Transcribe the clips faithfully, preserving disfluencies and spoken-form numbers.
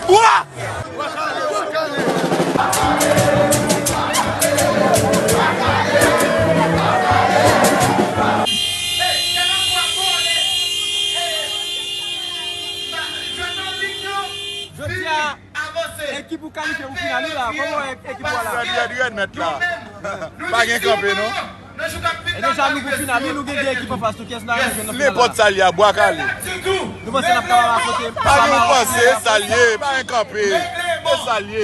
Jodi a, ekip ou kalifye pou final wi la. Kòman w wè ekip ou a la? Rèd, rèd, rèd, mèt la. Pa gen kanpe, non. E deja nou pou final wi, nou gen de ekip anfas nou. Kiyès nou a jwenn nan final la? Nenpòt sa l ye a, Bwa Kale. Nou panse n ap kapab afwonte Mawoc? Pa gen panse, sa l ye, pa gen kanpe. Se sa l ye.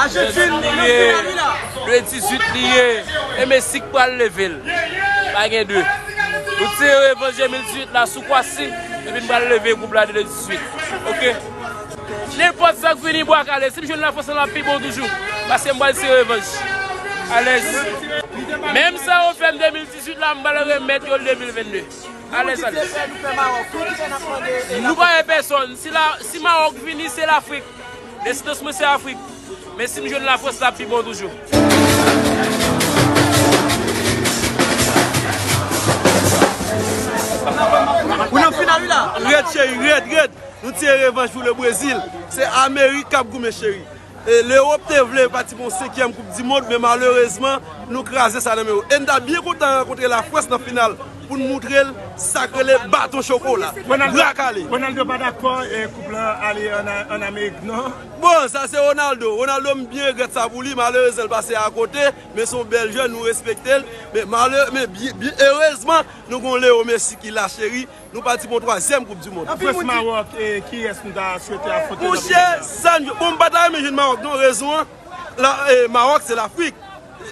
Ajantin li ye, de dizwit li ye, e Messi k pral leve l. Pa gen de. Nou tire revanj de mil dizwit la sou Kwasi, epi n pral leve gwoup la de dizwit. Oke? Nenpòt sa k vini Bwa Kale, si m jwenn Lafrans lan, l ap pi bon toujou. Paske m pral tire revanj. Alèz. Menm sa yo fè m de mil dizwit la, m pral remèt yo l de mil vennde. Alèz, alèz. Nou pa gen pèsonn. Si la, si Mawòk vini, se Lafrik. Desandans mwen se Afrik. Men si m jwenn Lafrans, l ap pi bon toujou. Ou nan final wi la. Rèd, cheri, rèd, rèd. Nou tire revanj pou le Brezil. Se Amerik k ap goumen, cheri. E Lewòp te vle pati pou yon senkyèm Koup di Mond, men malerezman, nou kraze sa nan men yo. E n ta byen kontan rankontre Lafrans nan final pou n moutre l sa k rele baton chokola. Ronaldo, bra kale. Ronaldo pa dakò e koup lan ale ann, ann Amerik, non? Bon, sa se Ronaldo. Ronaldo, m byen regrèt sa pou li. Malerezman, l pase akote, men se yon bèl jèn, nou respekte l. Men male-, men byen, byen erezman, nou gen yon Leo Messi ki la, cheri. Nou pati pou yon twazyèm Koup di Mond. Frans Mawòk, e kiyès nou ta swete afwonte nan final la? Monchè, sa n, bon, m pa ta renmen jwenn Mawòk, non, rezon an, la, e, Mawòk se Lafrik.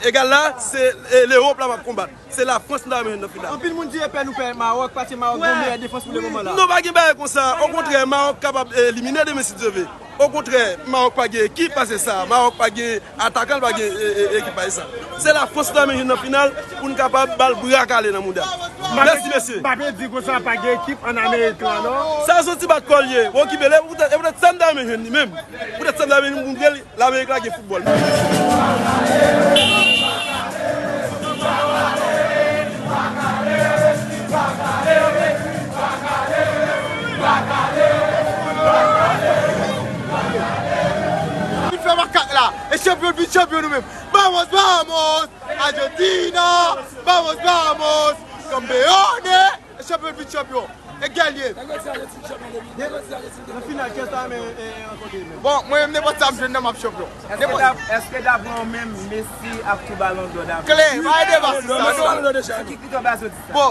Egal la, se, e, Lewòp la m ap konbat. Se Lafrans m ta renmen jwenn nan final. Anpil moun di e pè nou pè Mawòk, paske Mawòk gen meyè defans pou le moman la. Non, pa gen bagay konsa. Okontrè, Mawòk kapab elimine demen si Dye vle. Okontrè, Mawòk pa gen ekip pase sa. Mawòk pa gen atakan, l pa gen, e, e, ekip pase sa. Se Lafrans nou ta renmen jwenn nan final pou n kapab ba l bra kale nan mouda. Mèsi, mesye. Mbappe di konsa pa gen ekip ann Amerik la, non? Sa se yon ti bat kò l ye. Bon, okipe l, e poutèt, e poutèt sa m ta renmen jwenn li menm. Poutèt sa m ta renmen moutre l, Lamerik la gen foutbòl. Vin fè makak la. E chanpyon vin chanpyon nou menm. Vamos, vamos! Argentina! Vamos, vamos! Campeones! E chanpyon vin chanpyon. E gèlye. Nan final, kiyès ta renmen, e, rankontre menm? Bon, mwen menm, nenpòt sa m jwenn nan, m ap chanpyon. Èske dav-, èske daprè w menm, Messi ap tou Balon dò daprè w? Klè, pa gen deba sou sa, non. Ki kritè w baze w di sa? Bon,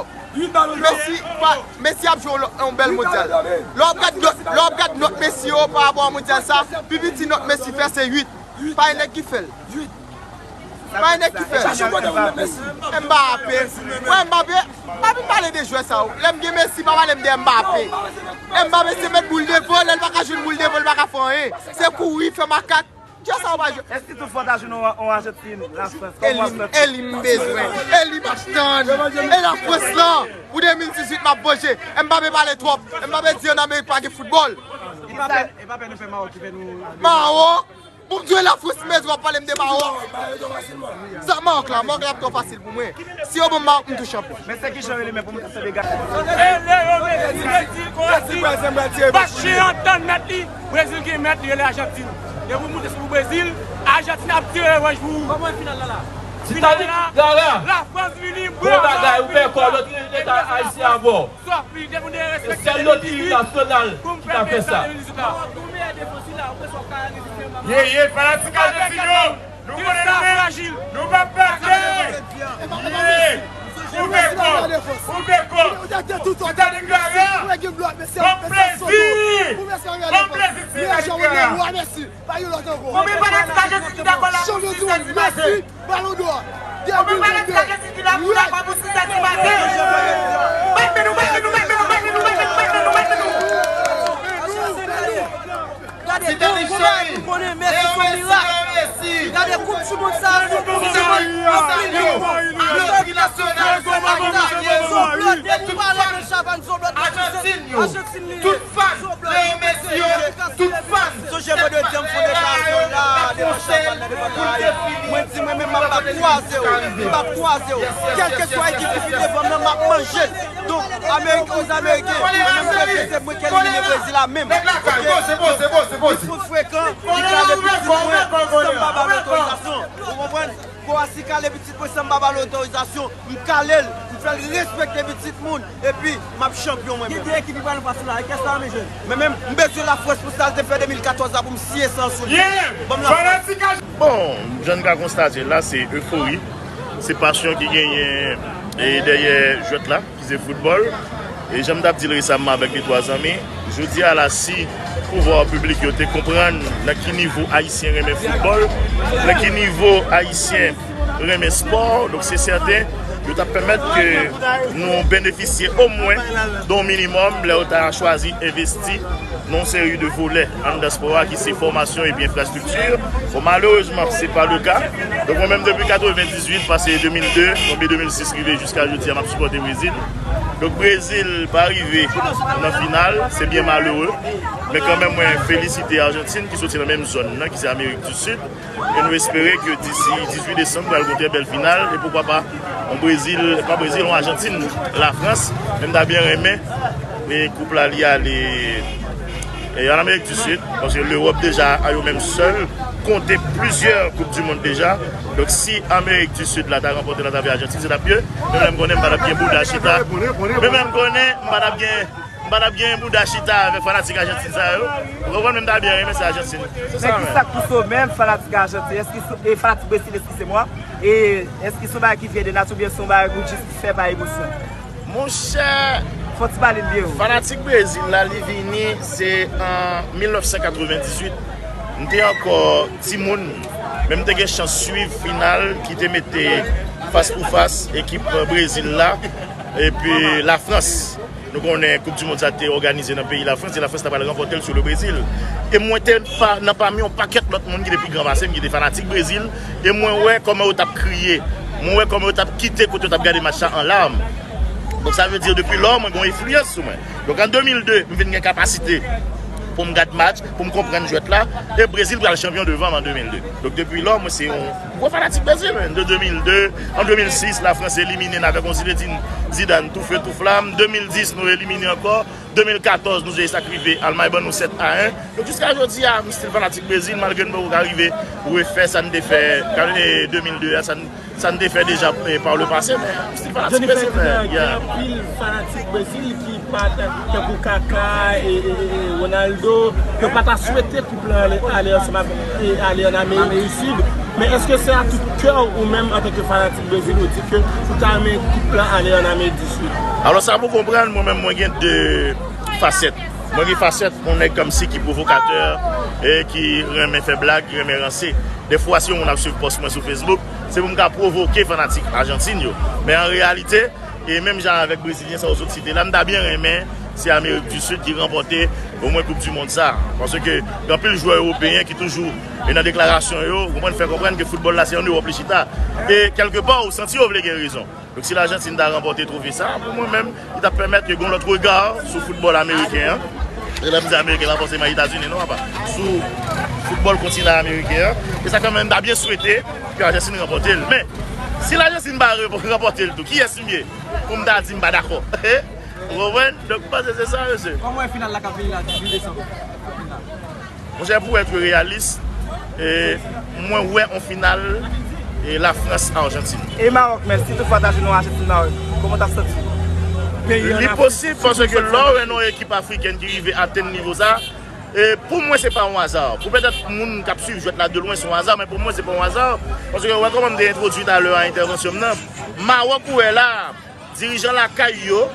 Messi, pa, Messi ap jwe yon lò-, yon bèl mondyal. Lè w ap gad nòt, lè w ap gad nòt Messi yo pa rapò a mondyal sa, pi piti nòt Messi fè se uit. Pa gen nèg ki fè l. Pa gen nèg ki fè l. Mbappe. Wè, Mbappe, pa vin pale de jwè sa yo. Lè m gen Messi, pa pale m de Mbappe. Mbappe se met boul devan, lè l pa ka jwenn boul devan, l pa ka fè anyen. Se kouri, fè makak. Jwè sa yo pa jwe. Èske tout fwa w ta jwenn yon, yon Ajantin, Lafrans, kòman w ap fè? E li m bezwen. E li m ap tann. E Lafrans lan. Pou de mil dizwit, m ap vanje. Mbappe pale twòp. Mbappe di ann Amerik pa gen foutbòl. E pa pè, e pa pè nou fè Mawòk ki fè nou. Mawòk? Bon, m di w Lafrans, m bezwen w ap pale m de Mawòk. Sa Mawòk la, Mawòk la ap twò fasil pou mwen. Si yo ban m Mawòk, m tou chanpyon. Men se ki jan yo rele men pou m ka fè dega. E Leo Messi ki di Kroasi, match se antann mèt li, Brezil ki mèt li, rele Ajantin. Depi w moute sou Brezil, Ajantin ap tire revanj pou ou. Kòman final la la? Final la, Lafrans vini, bon bagay, ou fè kò, lòt leta ayisyen avè w. Sèl lòt ekip nasyonal ki ka fè sa. Ye, ye, fanatik Ajantin yo, nou konnen nou menm, nou p ap pèdi. Ye, ouvè kò, ouvè kò. Ti ta deklare a. Bon plezi, bon plezi, ti ta deklare a. Konbyen fanatik Ajantin ki dakò la pou Sisè Timate? Balon dò. Konbyen fanatik Ajantin ki la pou dakò pou Sisè Timate? Bat men nou, bat men nou, bat men nou, bat men nou, bat men nou, bat men nou. Gade, bon, bon bagay pou konnen, Messi se yon mirak. Gade, koup di mond sa, se yon koup di mond. Anpil gwo. Anpil gwo. Zonblòd, depi w pale de Chavàn, Zonblòd, Ajantin li ye. Tout fan, Messi yo, tout fan. Mwen di mwen menm m ap bat twa a zewo. M bat twa a zewo. Kèlkeswa ekip ki vin devan m nan, m ap manje l. Donk, Ameriken, aux Ameriken, mwen menm, se mwen ki elimine Brezil la menm. Oke? Donk, li fout frekan, li kale pitit mwen san m pa ba l otorizasyon. Ou konprann? Kowasi kale pitit mwen san m pa ba l otorizasyon. M kale l, m fè l respekte pitit moun, epi m ap chanpyon mwen menm. Gen de ekip ki pral fas la, kiyès la renmen jwe? Men menm, m bezwen Lafrans pou sa l te fè de mil katòz la pou m siye san sou li. Ban m Lafrans. Bon, jan n ka konstate l la, se efori, se pasyon ki genyen e dèyè jwèt la, ki se foutbòl. E jan m t ap di l resamman avèk de twa zanmi, jodi a la, si pouvwa piblik yo te konprann nan ki nivo Ayisyen renmen foutbòl, nan ki nivo Ayisyen renmen spò, donk se sèten, yo t ap pèmèt ke nou benefisye omwen de yon minimòm lè yo ta chwazi envesti nan yon seri de volè anndan spò a ki se fòmasyon epi enfrastrikti. Bon, malerezman, se pa le ka. Donk, mwen menm, depi katrevendizuit, pase de mil de, tonbe de mil sis, rive jiska jodi a, m ap sipòte Brezil. Donk, Brezil pa rive nan final, se byen malere. Men kanmenm, mwen felisite Ajantin ki soti nan menm zòn nan, ki se Amerik di Sid. E nou espere ke disi dizuit desanm, pral gon trè bèl final. E poukwa pa, yon Brezil, pa Brezil, yon Ajantin, Lafrans. Men m ta byen renmen, e koup la, li ale e an Amerik di Sid, paske Lewòp deja a yo menm sèl konte plizyè Koup di Mond deja. Donk, si Amerik di Sid la ta ranpòte l atravè Ajantin, se t ap byen. Men menm konnen m pa t ap gen bouda chita. Men menm konnen m pa t ap gen, m pa t ap gen bouda chita avèk fanatik Ajantin sa yo. Ou konprann, men m ta byen renmen se Ajantin. Se sa. Men ki sa k pouse w menm, fanatik Ajantin? Èske se, e fanatik Brezil, eskize mwa? E èske se yon bagay ki vyen de nati oubyen se yon bagay ou jis fè pa emosyon? Monchè, fò ti pale l byen, wi. Fanatik Brezil la, li vini, se an mil nèf san katrevendizuit. M te ankò timoun, men m te gen chans swiv final ki te mete fas pou fas ekip Brezil la epi Lafrans. Nou konnen Koup di Mond sa te òganize nan peyi Lafrans, e Lafrans ta pral ranpòte l sou le Brezil. E mwen te pa, nan pami yon pakèt lòt moun ki te pi gran pase m, ki te fanatik Brezil, e mwen wè kòman yo t ap kriye, mwen wè kòman yo t ap kite kote yo t ap gade match la an larm. Donk, sa vle di, depi lò, mwen gen yon enfliyans sou mwen. Donk, an de mil de, m vin gen kapasite pou m gad match, pou m konprann jwèt la, e Brezil pral chanpyon devan m an de mil de. Donk, depi lò, mwen se yon gwo fanatik Brezil, men. De de mil de, an de mil sis, Lafrans elimine n avèk yon Zinedine Zidane toufe tou flam. De mil dis, nou elimine ankò. De mil katòz, nou jwe sa k rive, Almay ban nou sèt a en. Donk, jiska jodi a, m still fanatik Brezil, malgre n poko ka rive refè sa n te fè, e, de mil de a, sa n, sa n te fè deja, e, par le passé, men m still fanatik Brezil, men, yeah. Gen anpil fanatik Brezil ki pa t, tankou Kaka, e, e, e, e, Ronaldo, yo pa ta swete koup lan ale, ale ansanm avèk, e, ale an Amerik di Sid. Men èske se a tout kè w, ou menm, antanke fanatik Brezil, ou di ke ou ta renmen koup lan ale an Amerik di Sid? Alò, sa pou konprann, mwen menm, mwen gen de fasèt. Mwen gen fasèt yon nèg kòmsi ki pwovokatè, e ki renmen fè blag, ki renmen ranse. Defwa, si yon moun ap swiv pòs mwen sou Facebook, se pou m ka pwovoke fanatik Ajantin yo. Men an reyalite, e menm jan avèk Brezilyen sa yo sot site la, m ta byen renmen se Amerik di Sid ki ranpòte omwen Koup di Mond sa. Paske gen anpil jwè ewopeyen ki toujou, e nan deklarasyon yo, ou konprann, fè konprann ke foutbòl la se an Ewòp li chita. E kèlkepa, ou santi yo vle gen rezon. Donk, si Lajantin ta ranpòte twofe sa, pou mwen menm, li t ap pèmèt ke gen yon lòt rega sou foutbòl ameriken an. E lè m di ameriken, pa fòseman Etazini, non, papa. Sou foutbòl kontinan ameriken an. E sa kanmenm, m ta byen swete ke Lajantin ranpòte l. Men, si Lajantin pa re-, ranpòte l tou, kiyès m ye pou m ta di m pa dakò? Ou konprann? Donk, m panse se sa, mesye. Kòman w wè final la k ap vini la, dizuit desanm? Monchè, pou èt reyalis, e, mwen wè yon final, e, Lafrans-Ajantin. E Mawòk menm, si toutfwa ta jwenn yon Ajantin-Mawòk, kòman w t ap santi w? Li posib, paske lè w wè yon ekip afrikèn ki rive atenn nivo sa, e, pou mwen, se pa yon aza. Pou petèt moun k ap swiv jwèt la de lwen, se yon aza, men pou mwen, se pa yon aza. Paske, wè, kòman m te entwodui talè a entèvansyon m nan, Mawòk ou wè la, dirijan lakay yo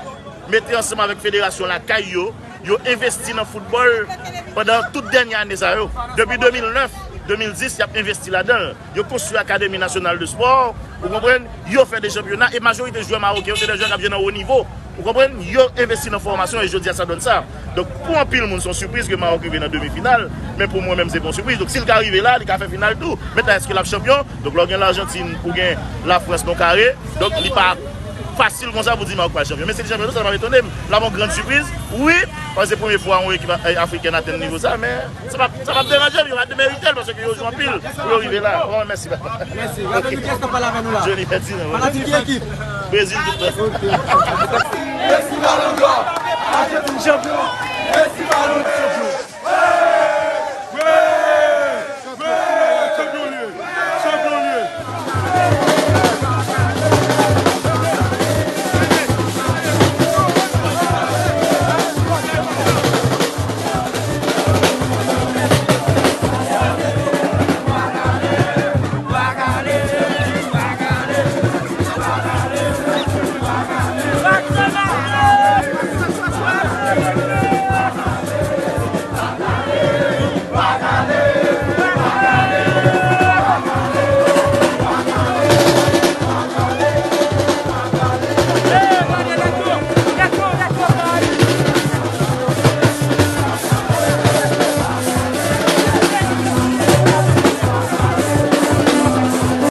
mete ansanm avèk federasyon lakay yo, yo envesti nan foutbòl pandan tout dènye ane sa yo. Depi de mil nèf, de mil dis, y ap envesti ladan l. Yo konstwi Akademi Nasyonal de Spò, ou konprann? Yo fè de chanpyona, e majorite jwè mawoken yo, se de jwè k ap jwe nan wo nivo. Ou konprann? Yo envesti nan fòmasyon, e jodi a, sa donn sa. Donk, pou anpil moun, se yon sipriz ke Mawòk rive nan demi final, men pou mwen menm, se pa yon sipriz. Donk, si l ka rive la, li ka fè final tou. Mentnan, èske l ap chanpyon? Donk, lè w gen Lajantin, ou gen Lafrans nan kare, donk, li pa fasil konsa pou di Maroc pral chanpyon. Men si li chanpyon tou, sa pa etone m. L ap yon grann sipriz, wi, paske se premye fwa yon ekip, eh, afrikèn atenn nivo sa, men sa p ap, sa p ap deranje m, yo pa demerite l, paske yo jwe anpil pou yo rive la. Bon, mèsi, papa. Mèsi. Raple nou kiyès k ap pale avè nou la. Johnny Ferdinand. Fanatik ki ekip? Brezil tout tan. Ok. Messi Ballon d'Or, Argentine champion. Messi Ballon d'Or.